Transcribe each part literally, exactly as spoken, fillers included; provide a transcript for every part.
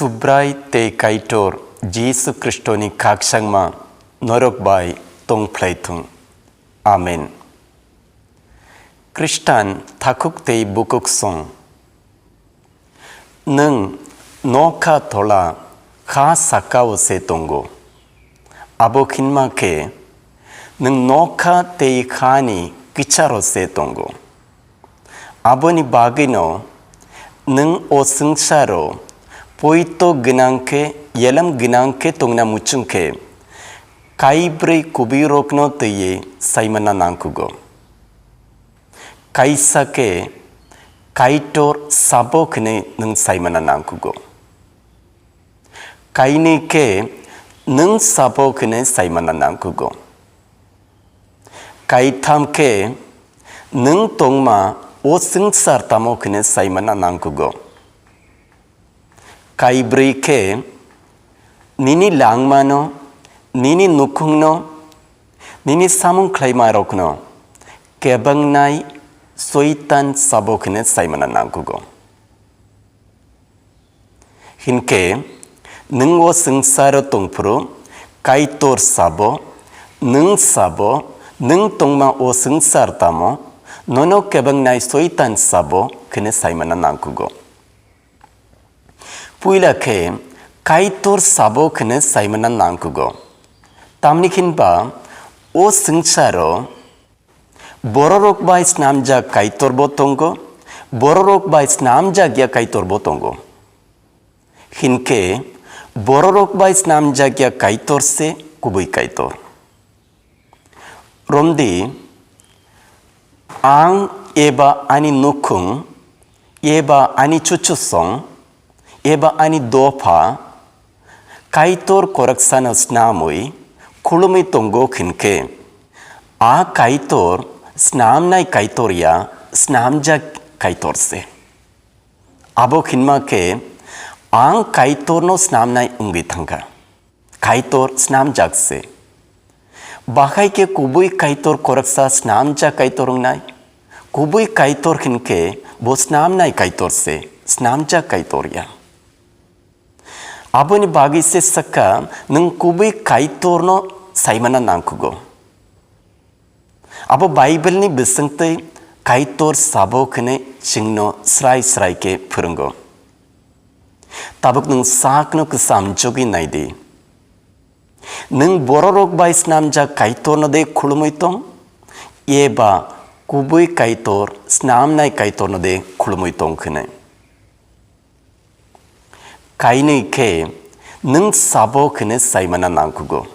Subrai tei Kaitor Jisu Khristoni khakchangma norok bai tongphlai thung. Amen. Khristan takhuk tei bukhuk song. Nwng nokha tola kha saka-o se tongo. Abo hinma khe nwng nokha tei hani kicharo se tongo. Aboni bagwino nwng o swngcharo poito gwnang khe, yelam gwnang khe tongna muchung khe, kaibrwi kubui rokno twiwi saimana nangkugo. Kaisa khe Kaitor sabo hwnwi nwng saimana nangkugo. Kainwi khe nwng sabo hwnwi saimana nangkugo. Kaitham khe nwng tongma o swngchar tamo hwnwi saimana nangkugo. Kaibrwi khe nini langmano, nini nukhungno, nini samung khlaimarokno kebengnai Soitan sabo hwnwi saimana nangkugo. Hinkhe nwng o swngcharo tongphuru Kaitor sabo, nwng sabo, nwng tongma o swngchar tamo, nono kebengnai Soitan sabo hwnwi saimana nangkugo. Puila khe Kaitor sabo hwnwi saimana nangkugo. Tamni hinba o swngcharo bororok bai snamjak Kaitorbo tongo, bororok bai snamjak ya Kaitorbo tongo. Hinkhe bororok bai snamjak ya Kaitor se kubui Kaitor. Romdi, ang eba ani nukhung, eba ani chuchusong, eba ani dopha, Kaitor koraksano snamwi khulumwi tongo hinkhe, a Kaitor snamnai Kaitor ya, snamjak Kaitor se. Abo hinma khe ang Kaitorno snamnai wngwi thangkha. Kaitor snamjak se. Bahai khe kubui Kaitor koraksa snamjak Kaitor wngnai. Kubui Kaitor hinkhe bo snamnai Kaitor se, snamjak Kaitor ya. Aboni bagwi se sakha nwng kubui Kaitorno saimana nangkugo. Abo Bible ni bisingtwi Kaitor sabo hwnwi chwngno srai srai khe phwrwngo. Tabuk nwng sakno kwcham jogwi nai di. Nwng bororok bai snamjak Kaitorno de khulumwi tong, eba kubui Kaitor, snamnai Kaitorno de khulumwi tong hwnwi? Kainwi khe nwng sabo hwnwi saimana nangkugo.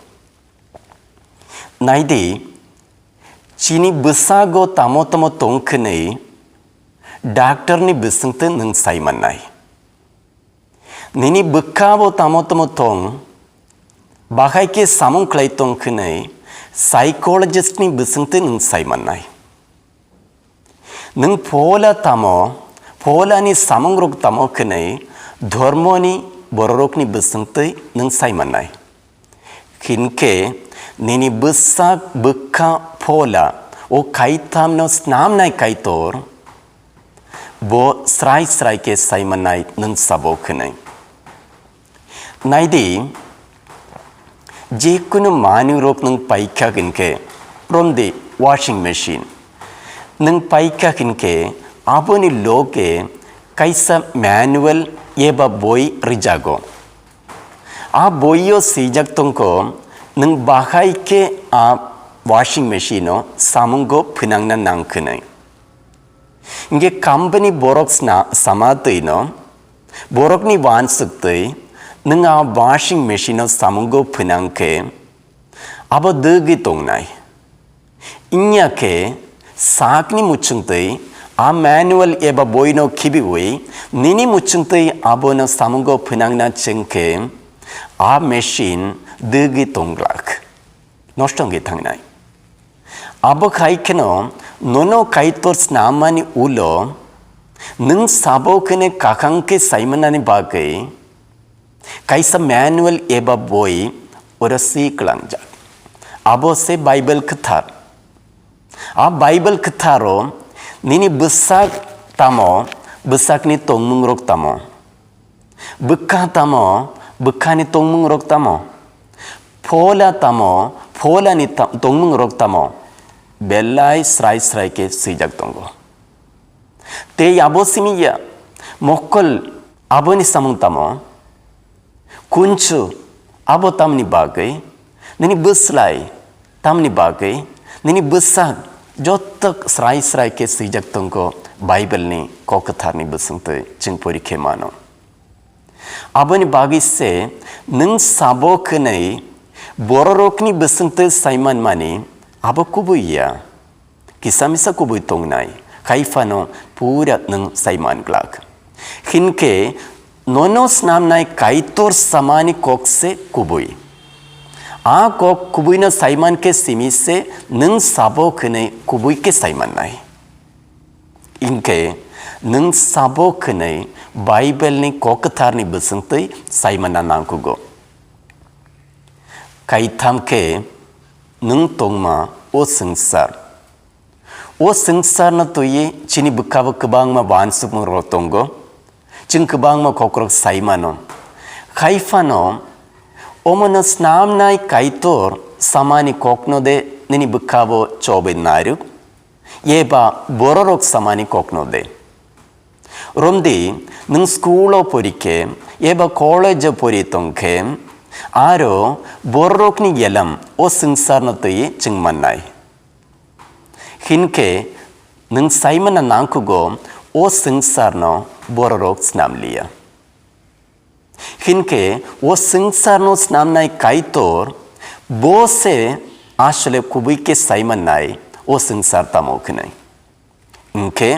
Naidi, chini bwsago tamo tamo tong hwnwi doctor ni bisingtwi nwng saimannai. Nini bwkhabo tamo tamo tong, bahai khe samung khlai tong hwnwi psychologist ni bisingtwi nwng saimannai. Nwng phola tamo, pholani samungrok tamo hwnwi dhormoni bororokni bwswngtwi nwng sai mannai. Hinkhe nini bwsak bwkha phola o kaithamno snamnai Kaitor, bo srai srai khe sai mannai nwng sabo hwnwi. Naidi, jekunu manwirok nwng paikha hinkhe, romdi washing machine. Nwng paikha hinkhe, aboni loge kaisa manual eba boi rijago. A boio swijak tongkho, nwng bahai khe a washing machine-o samungo phwnangna nang hwnwi. Hinkhe company borok sna-, sama twino, borokni uansuk twi nwng a washing machine-o samungo phwnang khe, abo dwgwi tongnai. Wngya khe sakni muchungtwi a manual eba boino khibiwi nini muchungtwi abono samungo phwnangna cheng khe, a machine dwgwi tong glak. Nosto wngwi thangnai. Abo khai kheno nono Kaitor snammani ulo nwng sabo kheno kakhang khe saimanani bagwi kaisa manual eba boi oro swi kwlangjak. Abo se Bible kwthar. A Bible kwtharo nini bwsak tamo, bwsakni tongmungrok tamo, Bwkha tamo, bwkhani tongmungrok tamo, phola tamo, pholani ta-, tongmungrok tamo, belai srai srai khe swijak tongo. Tei abo simi ya, mokol aboni samung tamo, kunchu abo tamni bagwi, nini bwslai tamni bagwi, nini bwsak joto srai srai khe swijak tongo Bible ni kok kwtharni bwswngtwi chwng pori khe mano. Aboni bagwi se nwng sabo khwnwi bororokni bwswngtwi saimanmani abo kubui ya. Kisa misa kubui tongnai, hai phano pura nwng saiman glak. Hinkhe nono snamnai Kaitor samani kok se kubui. A kok kubuino saiman khe simi se nwng sabo khwnwi kubui khe saimannai. Hinkhe nwng sabo khwnwi Bible ni kok kwtharni bwswngtwi saimanna nangkugo. Kaitham khe nwng tongma o swngchar. O swngcharno twiwi chini bwkhao kwbangma uansukmungrok tongo. Chwng kwbangma kokrok sai mano. Hai phano omono snamnai Kaitor samani kokno de nini bwkhao chobai narwk, eba bororok samani kokno de. Romdi, nwng school o pori khe eba college o pori tong khe, aro bororokni yelam o swngcharno twiwi chwng mannai. Hinkhe nwng saimana nangkhugo o swngcharno bororok snamliya. Hinkhe o swngcharno snamnai Kaitor bo se asole kubui khe saimannai o swngchar tamo khnwi. Hinkhe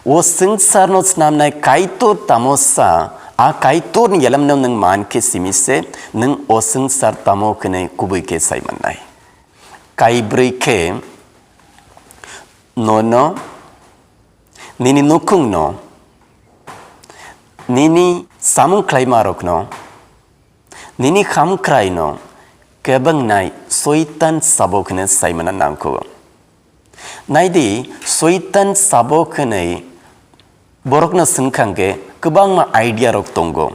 o swngcharno snamnai Kaitor tamo sa, a Kaitorni yelamno nwng man khe simi se nwng o swngchar tamo khnwi kubui khe saimannai. Kaibrwi khe nono, nini nukhungno, nini samung khlaimarokno, nini hamkraino kebengnai Soitan sabo kheno saimana nangkho. Naidi, Soitan sabo khwnwi borokno swngkha hwnkhe kwbangma idea rok tongo.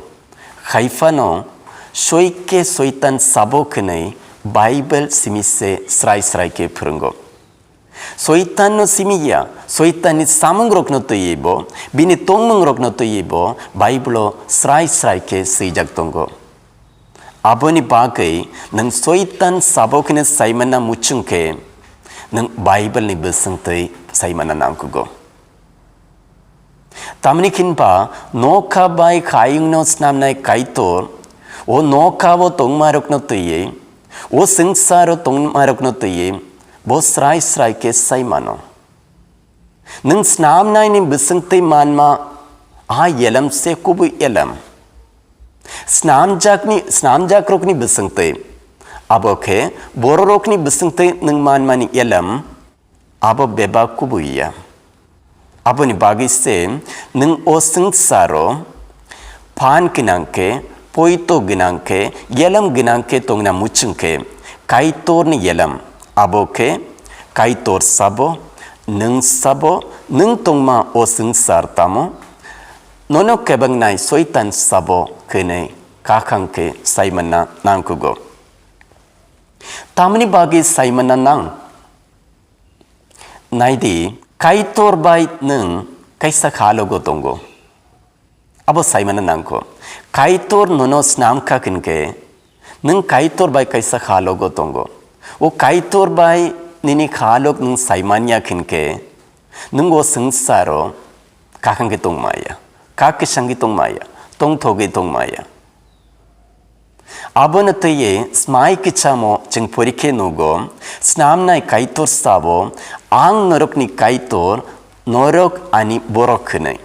Hai phano soi khe Soitan sabo khwnwi Bible simi se srai srai khe phwrwngo. Soitanno simi ya, Soitanni samungrokno twiwi bo, bini tongmungrokno twiwi bo Bible-o srai srai khe swijak tongo. Aboni bagwi nwng Soitan sabo kheno saimana muchung khe, nwng Bible-ni bwswng twi saimana nangkugo. Tamni hinba nokha bai hayungno snamnai Kaitor, o nokha-o tongmarokno twiwi, o swngcharo tongmarokno twiwi, bo srai srai khe sai mano. Nwng snamnaini bwswng twi manma a yelam se kubui yelam. Snamjakni, snamjakrokni bwswng twi, abo khe bororokni bwswng twi nwng manmani yelam. Abo bebak kubui ya. Aboni bagwi se nwng o swngcharo phan gwnang khe, poito gwnang khe, yelam gwnang khe tongna muchung khe, Kaitorni yelam, abo khe Kaitor sabo, nwng sabo, nwng tongma o swngchar tamo, nono kebengnai Soitan sabo khenwi kakhang khe saimanna nangkugo. Tamni bagwi saimanna nang? Naidi, Kaitor bai nwng kaisa khalogo tongo. Abo saimano nangkho. Kaitor nono snamkha hinkhe, nwng Kaitor bai kaisa khalogo tongo. O Kaitor bai nini khalok nwng saimanya hinkhe, nwng o swngcharo kakhang khe tongmaya, kak kwsang khe tongmaya, tongthogwi tongmaya. Abono twiwi smai kwchamo chwng pori khe nugo, snamnai Kaitor sabo, "Ang norokni Kaitor, norok ani borok," hwnwi.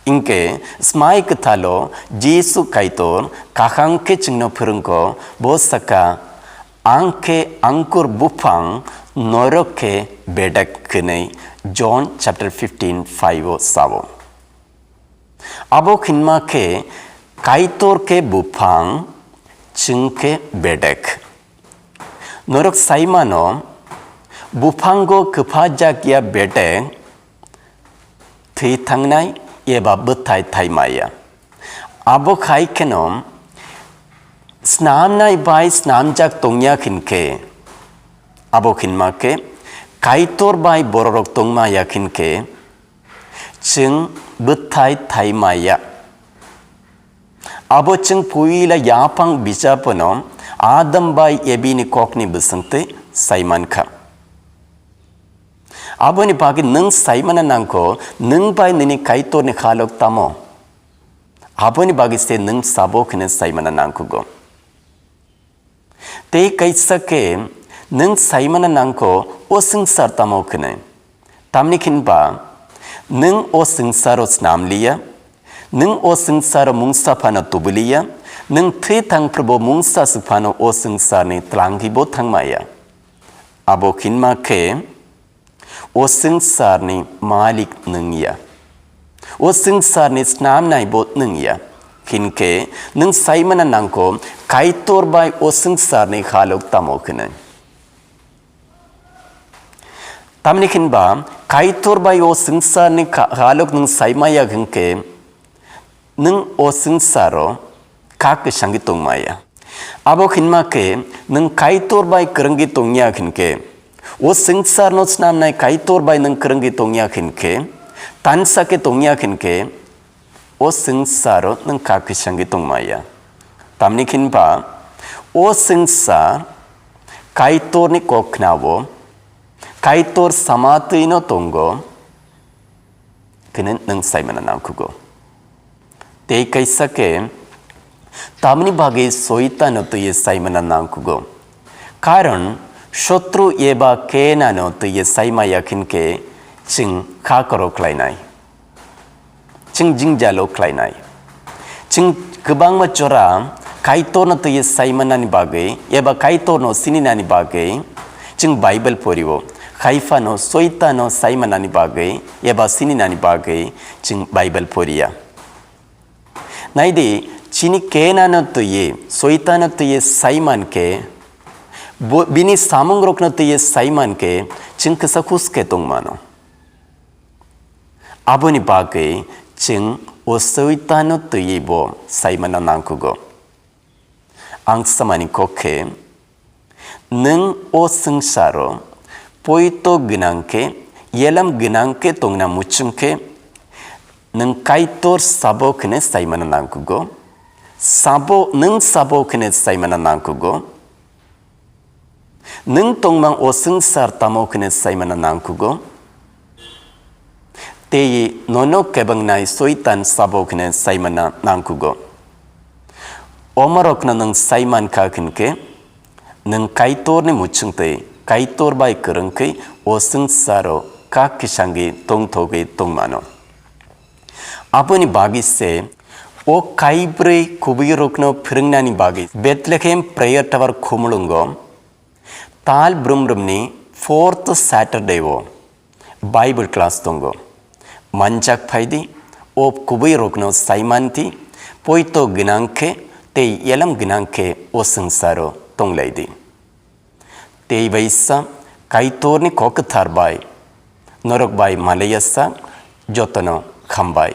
Hinkhe smai kwthalo Jisu Kaitor kaham khe chwngno phwrwngkho, bo sakha, "Ang khe angkur buphang, norok khe bedek," hwnwi John chapter fifteen five o sao. Abo hinma khe Kaitor khe buphang, chwng khe bedek. Norok sai mano, buphango kwphajakya bedek thwi thangnai eba bwthai thai maya. Abo khai kheno snamnai bai snamjak tongya hinkhe, abo hinma khe Kaitor bai bororok tongma ya hinkhe, chwng bwthai thai maya. Abo chwng puila yaphang bichapano Adam bai Evi ni kokni bwswngtwi sai mankha. Aboni bagwi nwng sai mana nangkho, nwng bai nini Kaitorni khalok tamo? Aboni bagwi se nwng sabo kheno sai mana nangkhugo. Tei kaisa khe nwng sai mana nangkho o swngchar tamo kheno. Tamni hinba nwng o swngcharo snam liya, nwng o swngcharo mungsa phano tubu liya, nwng thwi thang phrubo mungsa swk phano o swngcharni twlangwi bo thang maya. Abo hinma khe o swngcharni malik nwng ya. O swngcharni snamnai bo nwng ya. Hinkhe nwng sai mana nangkho Kaitor bai o swngcharni khalok tamo kheno. Tamni hinba Kaitor bai o swngcharni kha-, khalok nwng sai maya hinkhe nwng o swngcharo kha kwchangwi tong maya. Abo hinma khe nwng Kaitor bai kwrwngwi tongya hinkhe, o swngcharno snamnai Kaitor bai nwng kwrwngwi tongya hinkhe, tansa khe tongya hinkhe, o swngcharo nwng kha kwchangwi tong maya. Tamni hinba o swngchar Kaitorni kok khnao, Kaitor samatwino tongo, kheno nwng sai mana nangkhugo. Tei kaisa khe tamni bagwi Soitano twiwi sai mana nangkhugo. Karon sotru eba Kenano twiwi sai maya hinkhe chwng kha koro khlainai. Chwng jingjalo khlainai. Chwng kwbangma jora Kaitorno twiwi sai manani bagwi eba Kaitorno sininani bagwi chwng Bible porio. Haiphano Soitano sai manani bagwi eba sininani bagwi chwng Bible poriya. Naidi, chini Kenano twiwi, Soitano twiwi sai mankhe, bo-, bini samungrokno twiwi sai mankhe, chwng kisa huske tongmano. Aboni bagwi chwng o Soitano twiwi bo sai manna nangkhugo. Ang samani kok khe, nwng o swngcharo poito gwnang khe, yelam gwnang khe tongna muchung khe, nwng Kaitor sabo kheno sai manna nangkhugo, sabo, nwng sabo kheno sai manna nangkhugo. Nwng tongmang o swngchar tamo kheno sai manna nangkhugo. Tei nono kebengnai Soitan sabo kheno sai manna nangkhugo. Omorokno nwng sai mankha hinkhe, nwng Kaitorni muchungtwi Kaitor bai kwrwngkhe o swngcharo kha kisangwi tongthogwi tongmano. Aboni bagwi se o kaibrwi kubuirokno phwrwngnani bagwi Bethlehem Prayer Tower khumulwngo tal brumbrumni fourth Saturday o Bible class tongo. Manjak phaidi, o kubuirokno saimanti, poito gwnang khe tei yelam gwnang khe o swngcharo tonglaidi. Tei baisa Kaitorni kok kwthar bai norok bai malaiya sak jotono hambai.